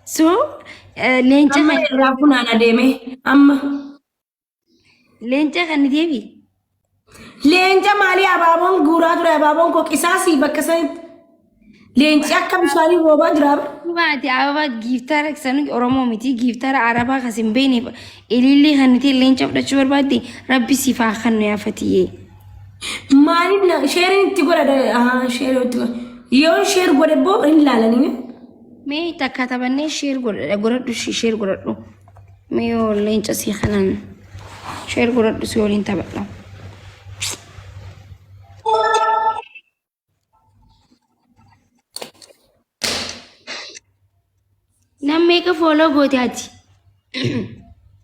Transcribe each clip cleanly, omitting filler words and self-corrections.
So leenca Amma kan irraa funaana deeme amma. leenca kan deebi. Leenca maalii abaaboon guuraa ture abaaboon koo qisaasii bakka sanitti. Leenci akka bishaanii roobaa jira. Baate ababa giiftara sanu Oromoo miti giiftara Arabaa kas hin beekne ilillii kan ittiin leenca fudhachuu barbaadde rabbi siif haa kennu yaa fatiyyee. Maaliif na sheeriin itti godha ahaa sheerii itti godha. Yoon sheer godhe boo hin laalanii. Mee takka taphannee sheer godhadha godhadhu sheer godhadhu. Mee yoo leenca sii kanaan sheer godhadhu si waliin taphadha. Nam meeqa fooloo goote ati?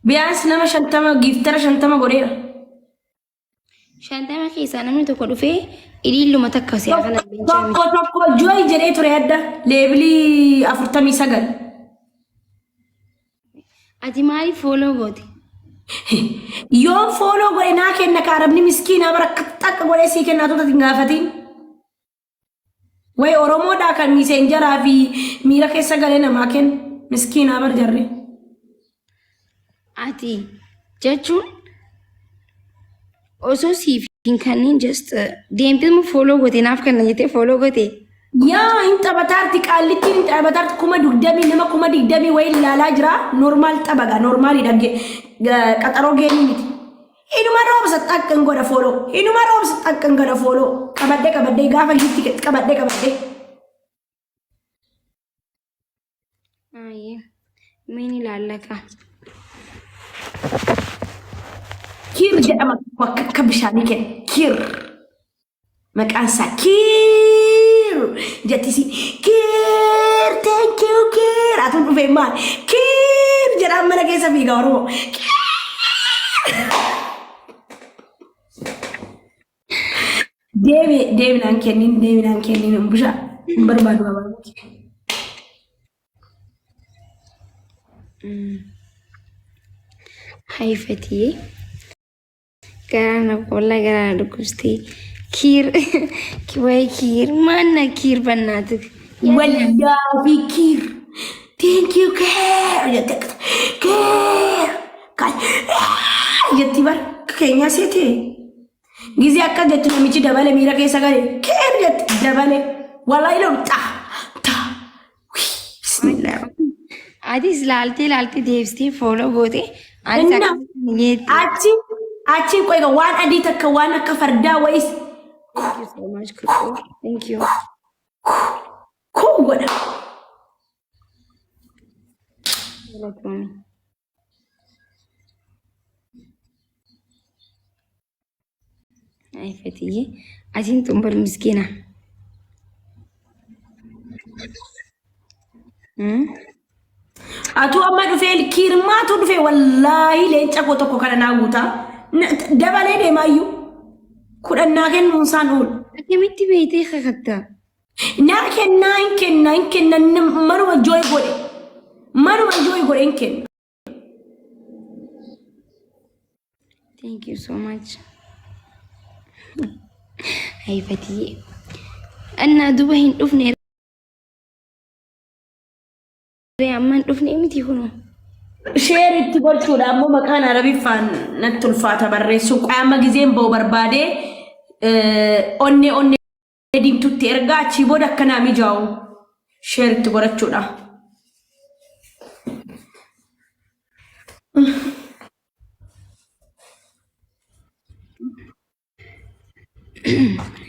Biyaans nama 50 giiftara 50 godheera. 50 keessaa namni tokko dhufee iliilluma takka si kana leenca miti. Tokko tokko jooyi jedhee ture adda leebilii 49. Ati maaliif fooloo goote? Yoon fooloo godhe naa kenna ka arabni miskiinaa bara akka godhee sii kennaa tuuta hin gaafatiin. Way Oromoodhaa kan miseenjaraa fi miira keessa galee namaa kennu miskiinaa bar jarri. Ati jechuun osoo siif hin kennin just deemtee immoo fooloo goote naaf kenna jettee fooloo goote. Yaa hin taphataarti qaallittiin hin taphataarti 20,000 nama 20,000 wayi ilaalaa jira. Normaal taphaga normaalidha qaxaroo geemii miti. Inuma roobsa xaqqan godha fooloo. Inuma roobsa xaqqan godha fooloo. Qabadhee qabadhee gaafa gitti qabadhee qabadhee. Ayyee. Miin ilaallaka. Kiir jedhama tokko akka akka bishaanii kenna. Kiir. Maqaan isaa Kiir jettisi. Kiir thank you Kiir. Atuun dhufee maal? Kiir jedhaan mana keessa fiiga Oromoo. Deemi deemi naan kennin deemi naan kennin hin bushaa hin barbaadu abaaboo kee. Hai Fatiyee. Garaa na qollaa garaa na dhukkubsitee. Kiir wayi kiir maanna kiir bannaatu. Wallaahi kiir. Thank you kiir jette akkata. Kiir. Kan jetti bar keenyaa seetee. Gizee akka jettu namichi dabale miira keessa gale kiir jetti dabale. Wallaahi lolu xaa xaa. Bismillah. Atis laaltee laaltee deebistee fooloo goote. Anis Inna akkasitti jetti. achi achi qoy waan adii takka waan akka fardaa wayis Thank you so much, Kuku. Thank you. kuu godha. Galatoomi. Ay Fatiyye. Atiin tun bar miskiina. Atuu amma dhufee kiirmaatu dhufee wallaahi leenca koo tokko kana naa guutaa. Dabalee deemaayyuu. 10 naa kennuun isaan oolu. Akkamitti beektee kakatta? Naa kennaa hin kenna hin kenna manuma jooy godhe. Manuma jooy godhe hin kenna. Thank you so much. Ay Fatiyye. Annaa duba hin dhufne ree amma hin dhufne miti kunoo. Sheer itti gochuudha ammoo maqaan Arabiffaan natti ulfaata barreessuu. Qaama gizeen ba'u barbaadee onnee onnee diimtutti ergaa achii booda akka naa mijaa'u sheer itti godhachuudha.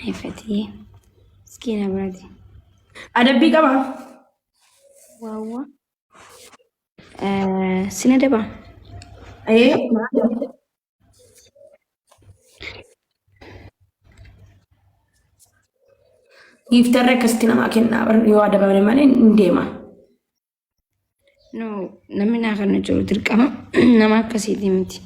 Ay Fatiyye. Miskiina biraati. Adabbii qaba. Waawwa. Sina daba. Ee. Giiftarri akkasitti namaa kennaa bar yoo adabame malee hin deema. No, namni naa kana jiru dirqama nama akkasiiti miti.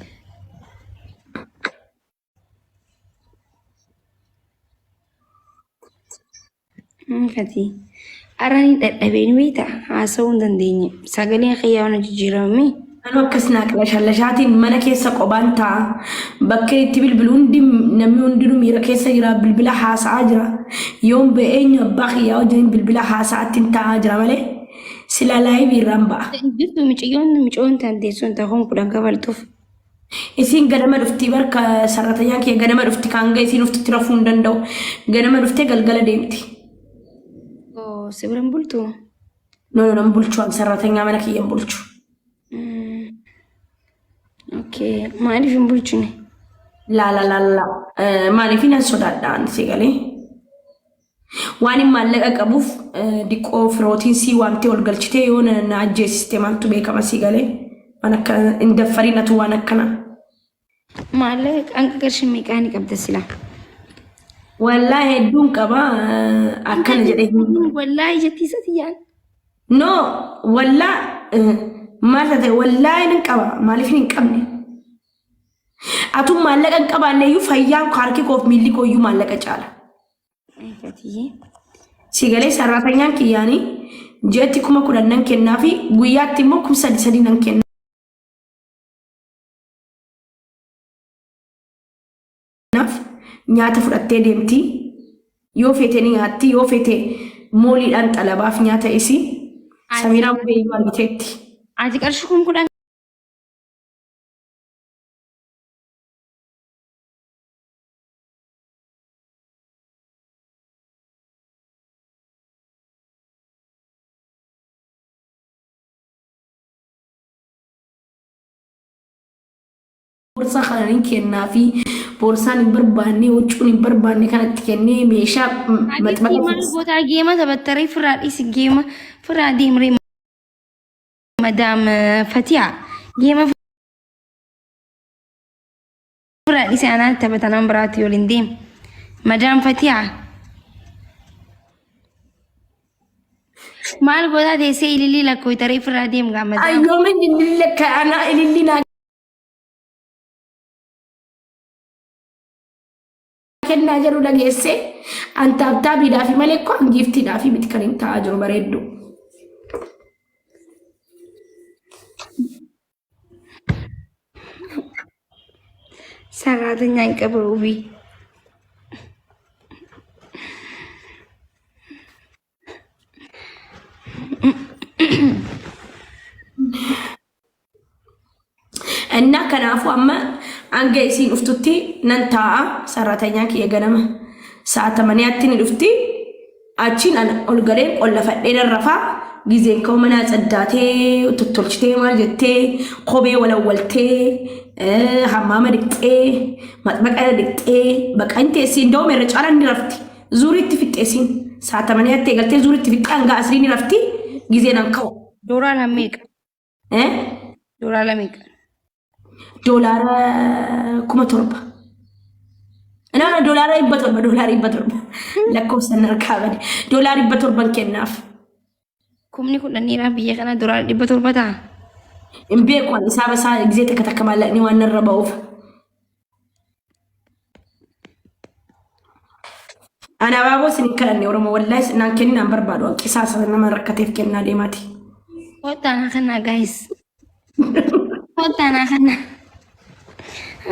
Fati. Arani dadhabeen beekta haasa'uu hin dandeenye. Sagaleen kiyyaa waan jijjiiramame. Anuu akkas naa qilashallashaatiin mana keessa qobaan taa'a. Bakka itti bilbilu hundi namni hundinuu miira keessa jira bilbila haasa'aa jira. Yoon ba'e eenyu abbaa kiyyaa wajjin bilbila haasa'aatti taa'aa jira malee. Silaa live irraan ba'a. Jirtu miciyyoon micoon tan teessoon ta'uun 10 kafaltuuf. Isiin ganama dhufti barka sarratanyaan kiyya ganama dhufti kaan ga'e isiin dhuftutti rafuu hin danda'u. Ganama dhuftee galgala deemti. Oo, si biran bultu? No no nan bulchu an sarratanyaa mana kiyya hin bulchu. Okay, maaliif hin bulchine? Laa laa laa laa. Maaliif nan sodaadha an si galee. Waan hin maallaqa qabuuf diqqoo firootiin sii waamtee ol galchitee yoo na ajjeesiste maaltu beekama sii galee. Waan akkana hin daffariin atu waan akkana. Maallaqa hanga qarshii meeqaa ni qabda silaa? Wallaahi hedduun qaba akkana jedhee. Wallaahi jettii isa tiyyaan. No wallaa maal taate wallaahi nan qaba maaliif hin qabne. Atuu maallaqa hin qabaanne iyyuu fayyaan harki koof miilli koo iyyuu maallaqa caala. Fatiyee. Si galee sarraatanyaan kiyyaanii ji'atti 10,000 nan kennaa fi guyyaatti immoo 3,000 nan kennaaf nyaata fudhattee deemti. Yoo feete ni nyaatti yoo feete mooliidhaan xalabaaf nyaata isii. Samiiraa Mubeeyyuu argiteetti. Ati qarshii 10,000 Boorsaa kana nin kennaa fi boorsaan hin barbaanne huccuun hin barbaanne kanatti kennee meeshaa Habiibtii maxmaxa maal gootaa geema taphattaree firraa dhiisi geema firraa deemree madaam Fatiyaa geema firraa dhiisi anaa taphata nama biraatti waliin deem madaam Fatiyaa maal gootaa teessee ilillii lakkooytaree firraa deem gaa madaam. Ayyoomin ililli akka anaa ililli naa kennaa jedhu dhageesse an taaptaabiidhaafi malee koo an giiftiidhaafi miti kan hin taa'aa jiru bareeddu. Saraatinyaa hin qabu ubii. Innaa kanaafuu amma hanga isiin dhuftutti nan taa'a sarratanyaan kiyya ganama sa'a tamaniyaatti ni dhufti achiin an ol galeen qollafadhee nan rafaa gizeen ka'u mana caddaatee tottolchitee maal jettee kophee walawwaltee hammaama dhiqxee maxmaqa dhiqxee baqa hin teessiin da'uma irra caalaan ni rafti zuuriitti fixxeesiin sa'a tamaniyaatti eegaltee zuuriitti fixxee hanga asrii ni rafti gizeen an ka'u. Doolaara meeqa? Eh? Doolaara meeqa? Doolaara 7,000. No, no, $700, $700. Lakkoofsa harkaa bade. $700 kennaaf. 10,000 biyya kana $700 ta'a. Hin beeku ani isaaba isaa gizee takka takka maallaqni waan narra ba'uuf. Ani abaaboo isin hin kadhanne Oromoo wallaahi naan kennin naan barbaadu an qisaasa nama rakkateef kennaa deemaati. Kottaa naa kannaa guys. Kottaa naa kannaa.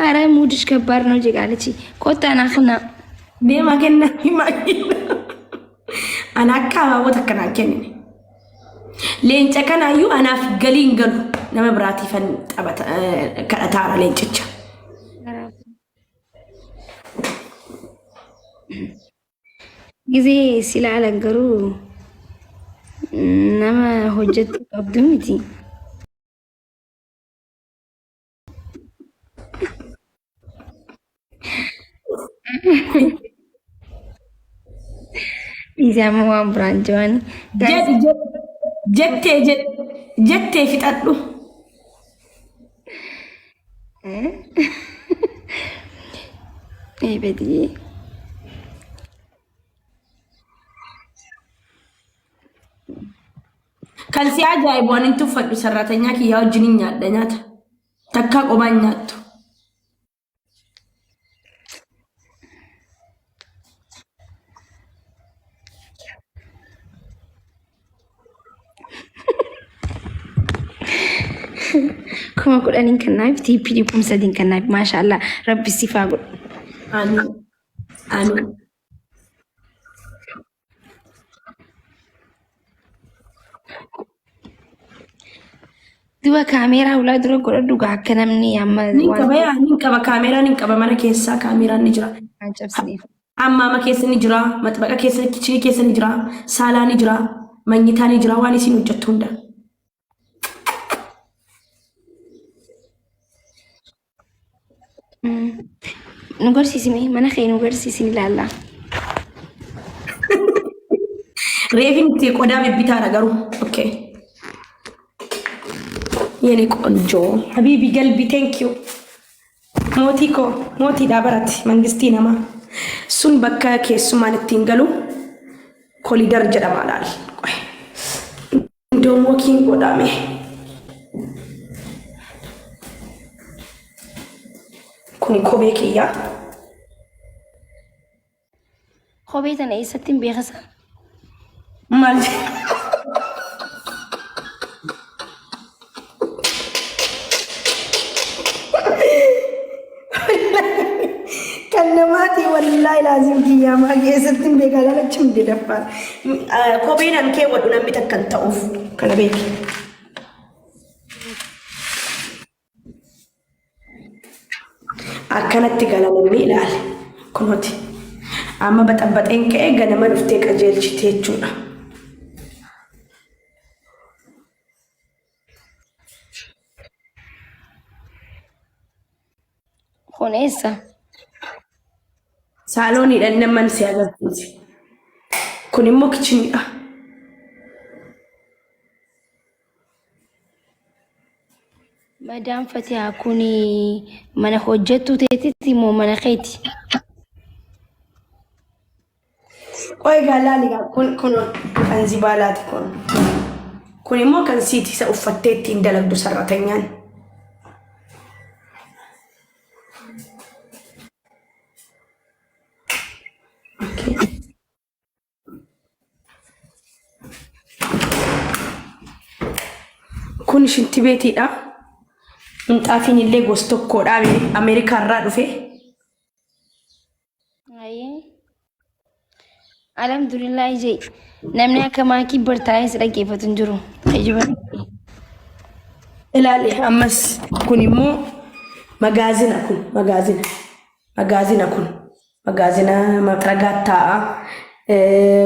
Ara muudish kabbaar ነው ጀቃለች kottaa naa kannaa. Deemaa kennaa himaa kennaa. Ana akka abaaboo takka naan kennine. Leenca kanaayyuu anaaf galii hin galu nama biraatiifan taphata kadhataara leencicha. Gizee si ilaalan garuu nama hojjettu qabdu miti. Dhiisee amma waan biraan jiran. Jedhi jedhi jettee jedhi jettee fixadhu. Ee badii. Kan si ajaa'ibu ani hin tuffadhu sarraatanyaa kiyyaa wajjin hin nyaadha nyaata. Takkaa qophaa hin nyaattu. 10,000 kennaaf TPD 3,000 kennaaf maashaallah rabbi sifaa godhu. Amiin. Amiin. Duba kaameeraa ulaa dura godhadhu gaa akka namni amma Nin waan qaba yaa nin qaba kaameeraa nin qaba mana keessaa kaameeraan ni jira. hin cabsineef. Hammaama keessa ni jira, maxbaqa keessa, kichinii keessa ni jira, saalaa ni jira, manyitaa ni jira waan isin hojjettu hunda. Nu garsiisime mana kee nu garsiisin ilaalla. Reefin itti qodaa bibbitaadha garuu. Okay. Yene ቆንጆ habibi galbi thank you. Mootii koo mootiidhaa barate mangistii namaa. Sun bakka keessumaan ittiin galu kolidar jedhama laal. Qoy. Iddoon wakiin godhame. Kuni kophee kiyyaa. Kophee tana eessatti hin beekasa? Maal kan namaati wallaahi laazim kiyyaa maa keessatti hin beekaa lalachi hin daffaa. Kopheen an keewwadhu namni takka hin ta'uuf kana beeki. Akkanatti gala namni ilaale. Kunooti. Amma baxabbaxeen ka'ee ganama dhuftee qajeelchite jechuudha. Kun eessa? Saalooniidha inni amman si agarsiise. Kun immoo kichiniidha. Madaan Fatihaa kun mana hojjettuu teetitti moo mana keeti? Qoy egaa laali egaa kun kun kan zibaalaati kun. Kun immoo kan siiti isa uffattee ittiin dalagdu sarratanyaan. Okay. Kun shinti beetiidha. Minxaafiin illee gos tokkodha. Ameerikaa irraa dhufe. Ayyee. Alhamdulillah jee. Namni akka maakii bartaa'ee si dhaggeeffatu hin jiru. Ejiba. Ilaali ammas kun immoo magaazina kun magaazina. Magaazina kun magaazina maxaragaa taa'a.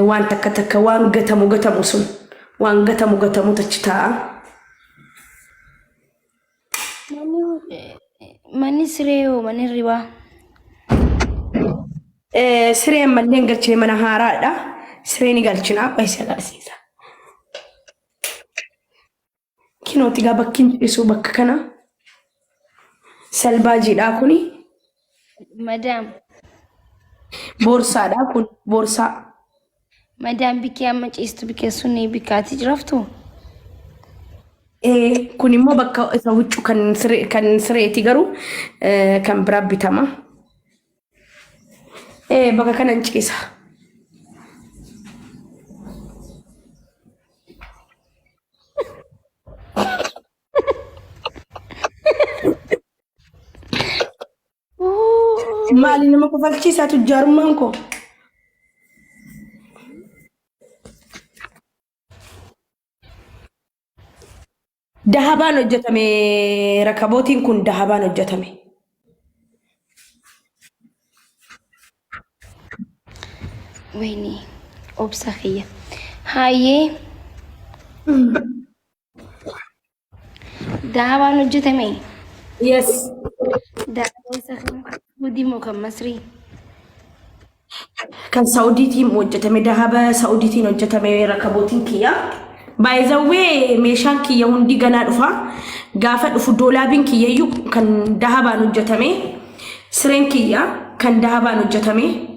Waan takka takka waan gatamu gatamu sun waan gatamu gatamu achi taa'a. Manni siree hoo manni ribaa? Siree ammallee hin galchine mana haaraadha. Siree ni galchina qoysa agarsiisa. Kinooti gaa bakki hin ciisu bakka kana. Salbaajiidha kuni. Madaam. Boorsaadha kun boorsaa. Madaam bikkee amma ciistu bikkee sun bikkaati jiraftu? Kun immoo bakka isa huccuu kan siree kan sireeti garuu kan biraa bitama. Bakka kana hin ciisa. Maali nama kofalchiisaa tujjaarummaan koo? Dahabaan hojjetame rakabootiin kun dahabaan hojjetame. Wayni obsa kiyya. Hayyee dahabaan hojjetame. Yes. Dahabaa isa kan Saudii moo kan Masrii? Kan Saudiitiin hojjetame dahaba Saudiitiin hojjetame rakabootiin kiyya. Baay'izawwee meeshaan kiyya hundi ganaa dhufa. Gaafa dhufu doolaabiin kiyya iyyuu kan dahabaan hojjetame. Sireen kiyya kan dahabaan hojjetame.